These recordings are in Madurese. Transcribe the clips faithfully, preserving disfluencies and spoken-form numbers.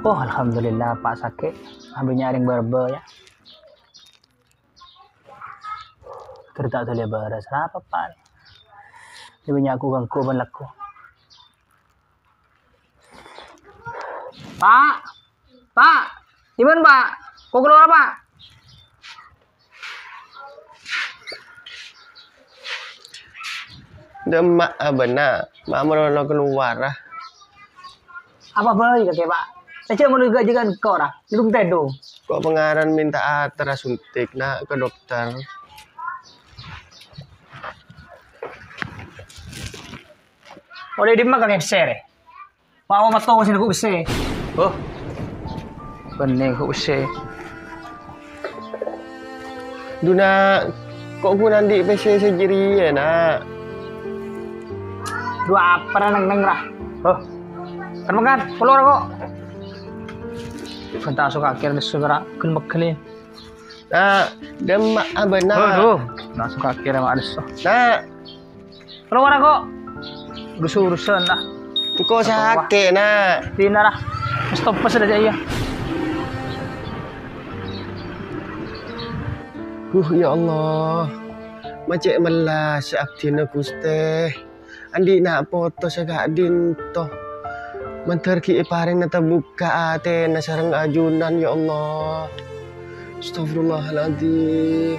Oh, alhamdulillah, Pa' sakè'. Abâ' nyarèng bârbâ, yâ. Ghâr ta' dâlâ bârâs, arapa, Pa'? Lè bânnya' ghu-ghânggu bân lagghu. Pa'! Pa'! Dimma, Pa'? Ko' kalowara, Pa'? Dâ' emma' abâ'na, ma' malolo kalowara. Apa bhâi kakè, Pa'? Sè jhâ' malolo ghâjâ kan kora, dum tèdung. Ko' pangaran minta ater asuntik, Na', ka dokter. Ollè dimma kakè pèssè rè? Mau matto sing ghu' pèssè. Oh. Bânnè ghu' pèssè. Duna, ko' ghun andi' pèssè sè jârèya, Na'? Dhu apa ra neng-neng ra? Oh. Kan mangan, kalowara ko'. Bânta so kakè lesso ra, gel-megel. Na', dâ' emma' abâ'na. Aduh, langsung kakè ma' lesso. Na'. Kalowara ko'. Ghus-ghusan lah. Engko' sakè', Na'. Dina lah. Wis topes aja iya. Huh, ya Allah. Ma' cè' mellas abdhina, Ghustè. Andi' na' poto sè ka'dinto. Mandhâr ghi' èparèngana tabukka' atèna sareng ajunan, ya Allah. Astagfirullahaladzim.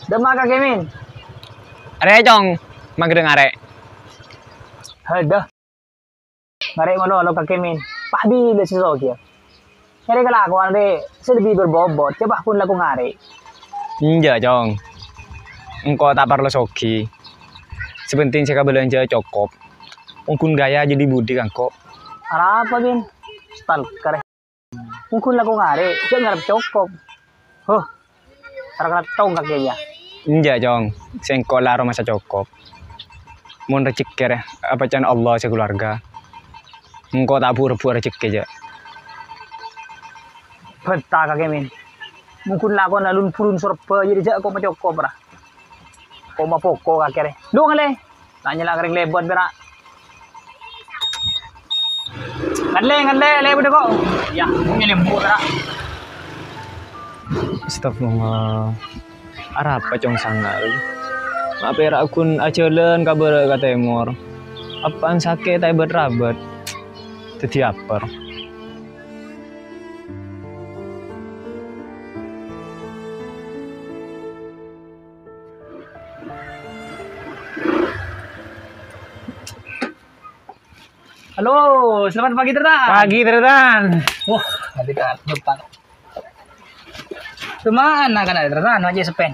Dâ' emma' kakè, Min? Arè, Cong. Maghâdhâng arè. Hadâ. Ngarè' malolo kakè, Min. Pas bilâ sè soghi. Ngarè' kalakowan rè sè lebbi berbobot, coba pon lako ngarè'. Enjâ', Cong. Engko' ta' parlo soghi. Sè penting sè kabâlânjhâ cokop. Ongghu ghâjâ jadi budi ka engko'. Arapa, Min? Stalker. Ongghu lako ngarè', jhâ' ngarep cokop. Huh, ra-karattong kakè, yâ. Enjâ', Cong. Sèngko' la aromasa cokop. Mon rejekkè rè, apa can Allah sè kalowarga. Engko' ta' bu'-rebbu' rejekkè, jhâ'. Bhâta kakè, Min. Ongghu lakona lun-bulun Sorbhâjâ rè jhâ' ko' macokop, ra. Ko' mapoko kakè rè. Dhu ngalè. Tanya la kering lebot, pèra'. Ngalè, ngalè, lebot ko'. Yâ, ngalè lembu, pèra'. Astagfirullah. Arapa, Cong, sangal? Ma' pèra' ghun ajhâlân ka bârâ' ka tèmor. Eppa'na sakè' ta' èbât-rabât. Dhâddhi apèr. Halo, selamat pagi, Tretan. Pagi, Tretan. Wah, tadi kan lupa. Cuma anak-anak Tretan, aja sepen.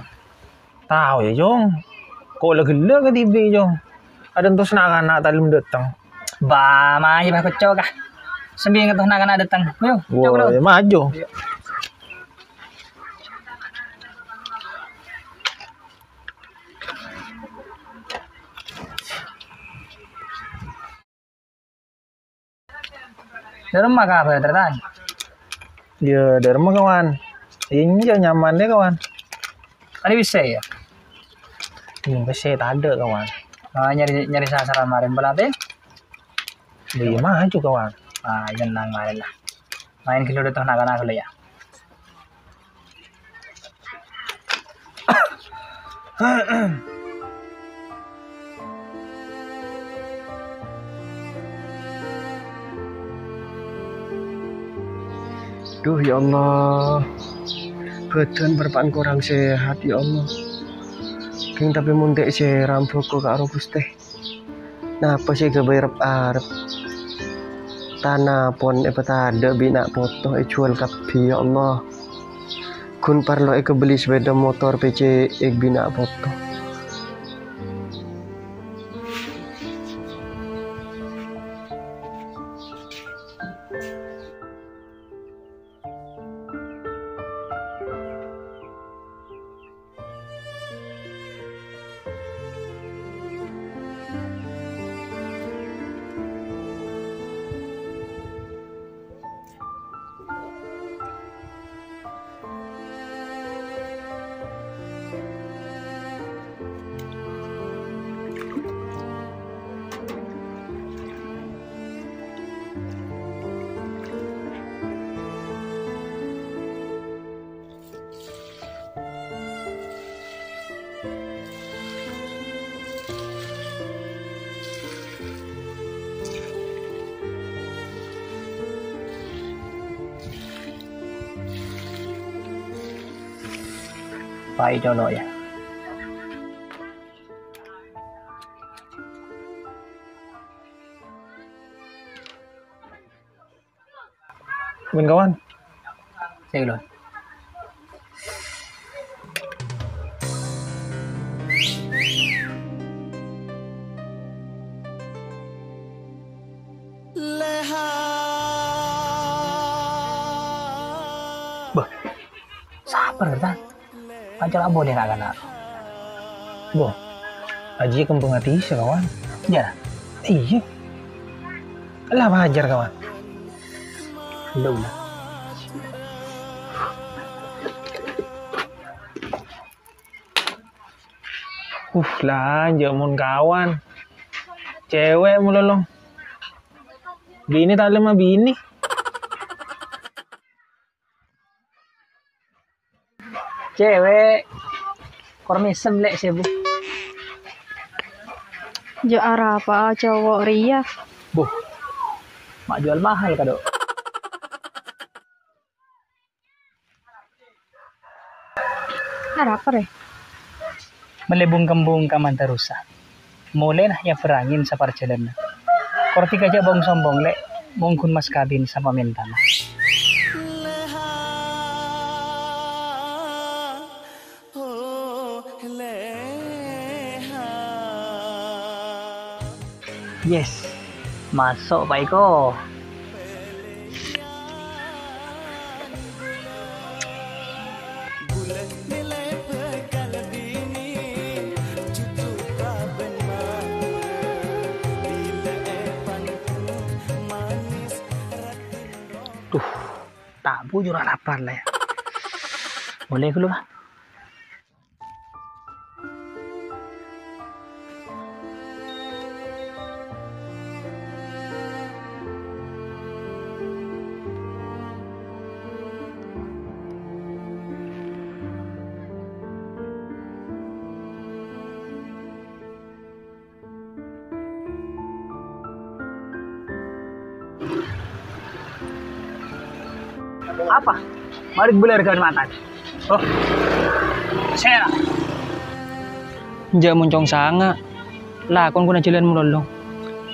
Tao, yâ, Cong. Ko' la ghellâ' kadhibi', Cong. Adântos na'-kana' ta' lem dâteng. Ba, mayu, Bah, kocok, ah. Sambi ngantos na'-kana' dâteng. Ayo, cok, wah, lo. Yâ, maju. Ayo. Dâ' remma kabhâr, Tan? Yâ, dâ' remma, Kawan. Enjâ' nyaman dâ, Kawan. Tadi bisa, yâ? Iyâ, bisa tadâ', Kawan. Ah, nyarè, nyarè sasaran marèn pelate? Iyâ, maju, Kawan. Ah, iyâ, tenang marèn lah. Maèn ghâllu dâ' tengnga'na ghâllu, yâ. Duh, ya Allah. Bâdân bârâmpa'an korang sehat, ya Allah. Kèng tapè mon ta' sè rambhâko karo Ghustè. Napa sè èghâbây rep-arep? Tana pon èpatadâ' bi' na' poto èjhuwâl kabbhi, ya Allah. Ghun parlo èkabelli sepèda motor pècè'èk bi' na' poto. Pai' colo', yâ. Bân, kawan. Sè lo. Bâh, sapa, Tan? Pacar abon ya, nak-anak. Bo, Aji kembang ati sih, kawan. Ya, iya. Lah, wajar, kawan. Belum lah. Uh, lanjut mon kawan. Cewek mulu, long. Bini tak lemah bini. Cewek. Kor mesem lek sih, Bu. Ja arapa cowok ria? Bu. Mak jual mahal kado. Arapa re? Mele bungkam-bungkaman terusan. Molèna nyabârângè saparjhâlânan. Kor dhika jhâ' bong-sombong, Lè', mon ghun mas kabin sapa mentana. Yes, maso' Pak Eko. Duh, ta' bujur lapar la, yâ. Molè ghâllu, Pak. Apa? Marè bâlâ arghâna mata. Oh. Sèra. Jhâ' moncong sanga'. Lakon ghuna jhâlân malolo.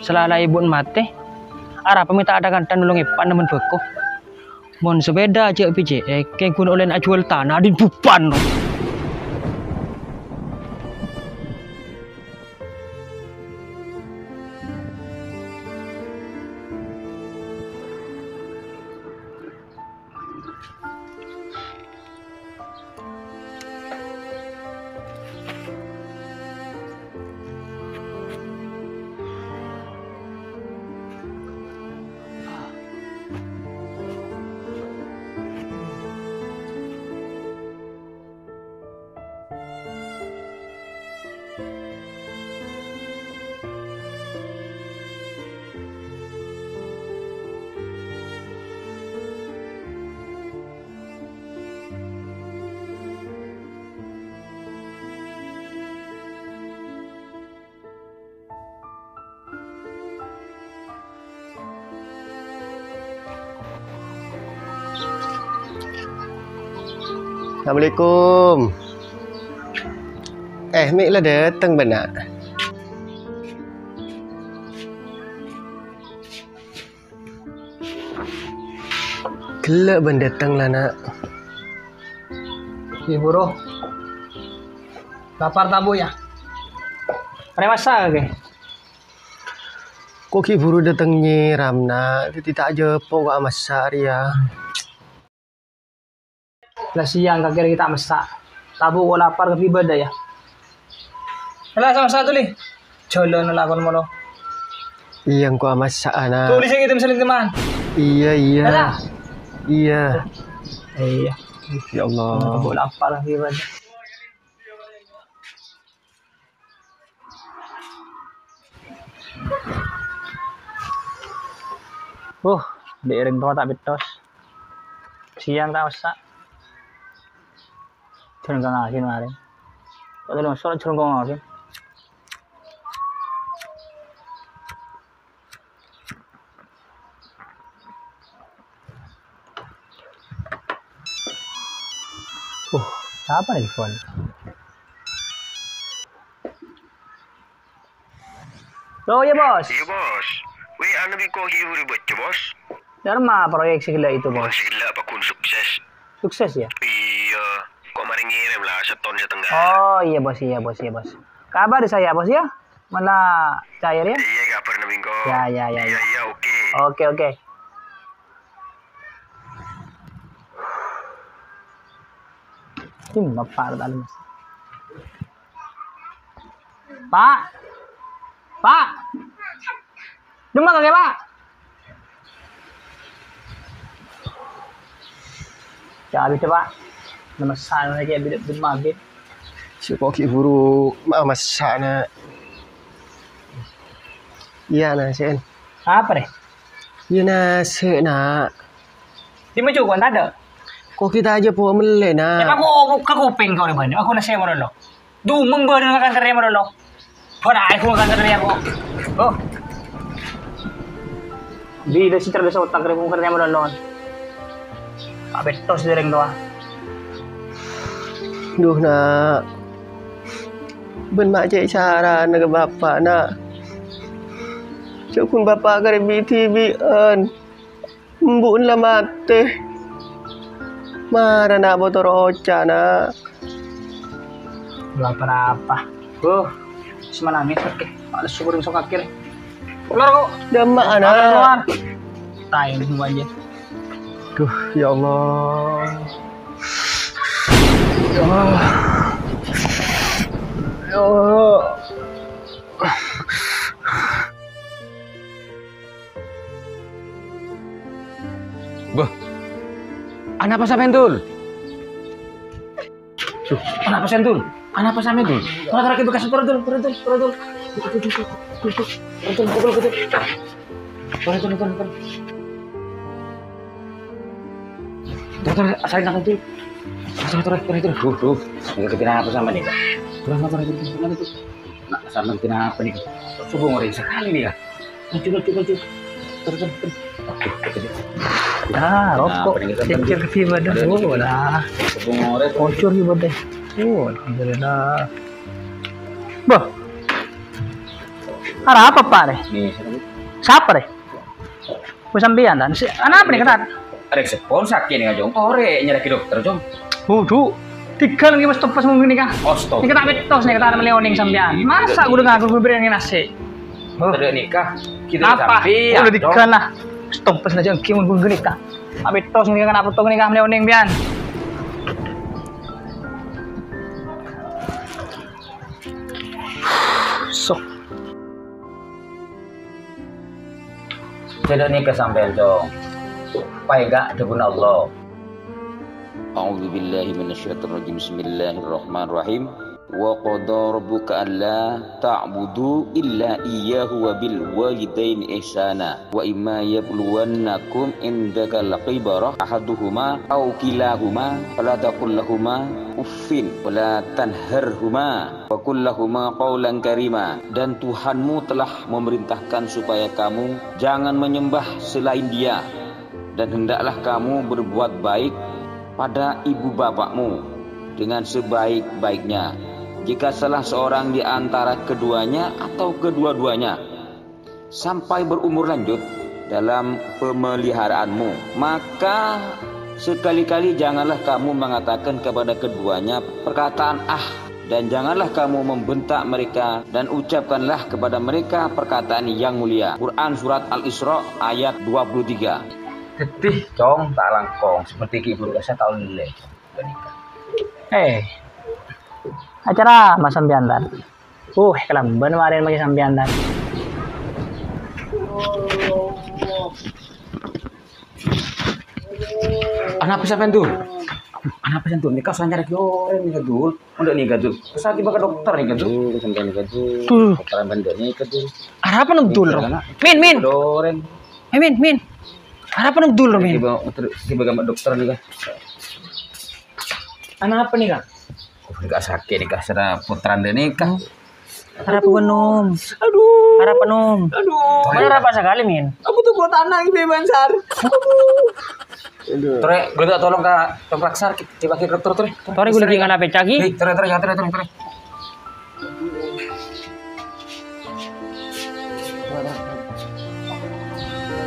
Salalaè bun matè. Arapa mè' ta' ada kantha nolong èpa' nemmen bhâko. Mon sepèda jhâ' pèjè'è, kèng ghun ollèna ajhuwâl tana, adhin bhuban. Assalamualaikum. Eh, mè' la dâteng, bâ'na? Ghellâ' bân dâteng la, Na'. Ghi' buru. Lapar ta', Bu, yâ? Arè massa' kakè? Ko' ghi' buru dâteng nyèram, Na'. Dhâddhi ta' ajhâpo' ko' amassa' rèya. La sèyang kakè rèya ta' massa'. Ta', Bu, ko' lapar kabbhi bâdâ, yâ. Ella, sama satu, Li. Jhâlân lakon mono. Iyâ, engko' amassa', Na'. Tulis yang itu misalnya, teman. Iyâ, iyâ. Ella. Iyâ. Iyâ. Ya Allah. Engko' lapar kabbhi bâdâ. Uh, dhi' orèng towa ta' pettos. Sèyang ta' massa'. Jhâlân ka ngaghin marè. Kok tolong soro jhâlân ka ngaghin. Uh, Sapa nè telepon? Lo, iyâ, Bos. Iyâ, Bos. Wè, ana bi' koki buru bâca, Bos. Dârâmma proyek sè ghellâ' itu, Bos? Bos, sè ghellâ' apa ghun sukses. Sukses, ya? Iyâ. Kok marè ngèrèm la, sètton satengah. Oh, iya, Bos, iya, Bos, iya, Bos. Kabhâri saya, Bos, ya. Mon la cair, ya. Iyâ, kabhâr nèng engko'. Ya, ya, ya, iyâ, ya. Iyâ, oke. Oke, oke. Dimma, Pak, tadi, Mas? Pak. Pak. Dimma kakè, Pak? Ya, abit, Pak. Nama sana lagi, abit, abit, abit. Sè koki buru ma-, massa'na. Iyâ, na, sèn. Apa, rè? Iyâ, na, sè, na. Dimma jhuko, tadâ'? Koki ta' jhâ' po mellè, na. Ya, aku, aku, ka kupèng kau rè bâ'na. Aku nasi mau dulu. Dumeng bâdâ ngakan kerrè malolo. Bâdâ aè ngakan kerrè aku. Oh. Bilâ sè cerdas otak rè kerrè malolo. Apètos dâreng towa. Duh, Na'. Bân ma' cè' sarana ka Bapa', Na'. Jhâ' ghun Bapa' karè bi'-dhibi'ân. Embu'en la matè. Mara, Na', bâto oca', Na'. Belum apa-apa. Huh, semanangnya oke. Males syukur besok akhir. Keluar kok. Dâmma'a, Na'. Keluar, keluar. Tain semuanya. Duh, ya Allah. Ya Allah. Ya Allah. Bâh. Anapa sampèyan, Dul? Duh, anapa sampèyan, Dul? Anapa sampèyan, Dul? Tora, tora, bekas, tora, Dul, tora, Dul, tora, Dul. Duh, duh, duh, duh, duh, duh. Tora, Dul, tora, Dul, tora, Dul. Tora, Dul, tora, Dul. Tora, tora, asal jangan, Dul. Tora, tora, tora, tora. Duh, duh. Nggak kepinah apa sama nih? Tora, tora, tora, tora, tora. Nah, sampeyan kenapa nih? Subuh ngorèng sekali nih ya. Maju, maju, maju. Terus, terus, terus. Ah, rokok. Kenapa nih, sampeyan? Cekcek sih, badan. Aduh, ini gimana? Subuh ngorèng. Bocor sih, badan. Oh, alhamdulillah. Bâh. Arapa, Pak, rè? Nih, satu. Sapa, rè? Ku sampèyan, Tan. Si, anapa nih, Tan? Arèya seppon sakè' nèka, Cong. Torè nyarè ka dokter, Cong. Waduh. Tiga lagi, Mas, toples mungkin nih, Kak. Astaga. Nèka ta' pèttos nih, Tan, mellè onèng sampèyan. Masa' gue ngaku gue beri nasi. Oh. Tadâ' nèka. Kita apa? Sampèyan, udah tiga lah. Toples aja, gimana gue nih, Kak? Ta' pèttos nih, kenapa tuh nih, Kak, mellè onèng, pian? Sok. Cè' dhâ' nèka sampèyan, Cong. Paènga' dhâbuna Allah. A'udzubillahi minasyaitonirrajim. Bismillahirrahmanirrahim. Wa qadha rabbuka alla ta'budu illa iyyahu wa bil walidaini ihsana. Wa imma yablughannakum indakal kibara ahaduhuma aw kilahuma fala taqul lahuma uffin wa la tanharhuma. Wa qul lahuma qaulan karima, dan Tuhanmu telah memerintahkan supaya kamu jangan menyembah selain Dia, dan hendaklah kamu berbuat baik pada ibu bapakmu dengan sebaik-baiknya. Jika salah seorang di antara keduanya atau kedua-duanya sampai berumur lanjut dalam pemeliharaanmu, maka sekali-kali janganlah kamu mengatakan kepada keduanya perkataan "ah", dan janganlah kamu membentak mereka, dan ucapkanlah kepada mereka perkataan yang mulia. Quran Surat Al-Isra ayat dua puluh tiga. Dhâddhi, Cong, ta' langkong, seperti ki buru kasa taon lè. Eh, acara apa sampèyan, Tan? Uh, kalambân marèn maghi sampèyan, Tan. Anapa sampèyan, Dul? Anapa sampèyan, Dul? Nèka sanyar lagi orèng nèka, Dul. Unda' nèka, Dul. Sakit baka dokter nèka, Dul. Dul, sampèyan nèka, Dul. Tuh. Dokter sampèyan nèka, Dul. Arapa nèng, Dul, ro? Nèka, Min, Min. Orèng. Eh, Min, Min. Arapa nèng, Dul, ro, Min? Tiba, tiba gambar dokter nèka. Anapa nèka? Nèka sakè' nèka, sara pottrana nèka. Arapa nom? Aduh. Arapa nom? Aduh. Mana arapa sakalè, Min? Aku tuh buat anak ibu Bansar. Aduh. Tore, ghulâ minta tolong ka Cong Praksar, dibagi dokter, Tore. Tore, ghulâ ghun ngala' pècca, ghi. Hei, Tore, Tore, ya, Tore, Tore, Tore.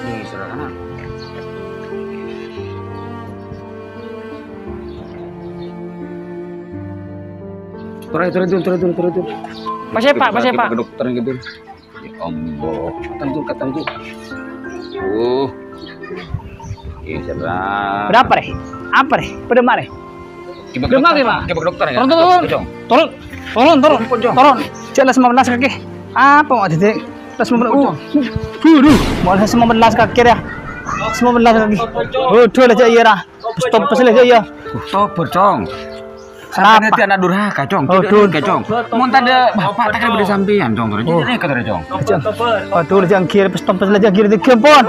Nih, saudara. Tore, Tore, Tore, Tore, Tore, Tore. Pas ya, Pak, pas ya, Pak. Ke dokter gitu. Ya Allah, tentu, tentu. Uh. Iya, saudara. Berapa, Rè? Apa, Rè? Pada mare. Coba ke dokter, Pak. Coba ke dokter, ya. Turun, turun, turun. Turun, turun, turun. Cek, les lima belas kaki. Apa mau, Dede? Les lima belas. Uh. Waduh, mau les lima belas kaki, ya. Les lima belas kaki. Waduh, lah, cek, iya, ra. Stop, pas, lah, cek, iya. Stop, Cong. Sampeyan napa? Ana' durhaka, Cong. Oh, Dun. Durhaka, Cong. Mon tadâ' bapa', ta' kèra bâdâ sampèyan, Cong. Terus Oh. Jadi kata, Cong. Cong. Waduh, jangkir, pes tompes lagi, jangkir tiga, pon.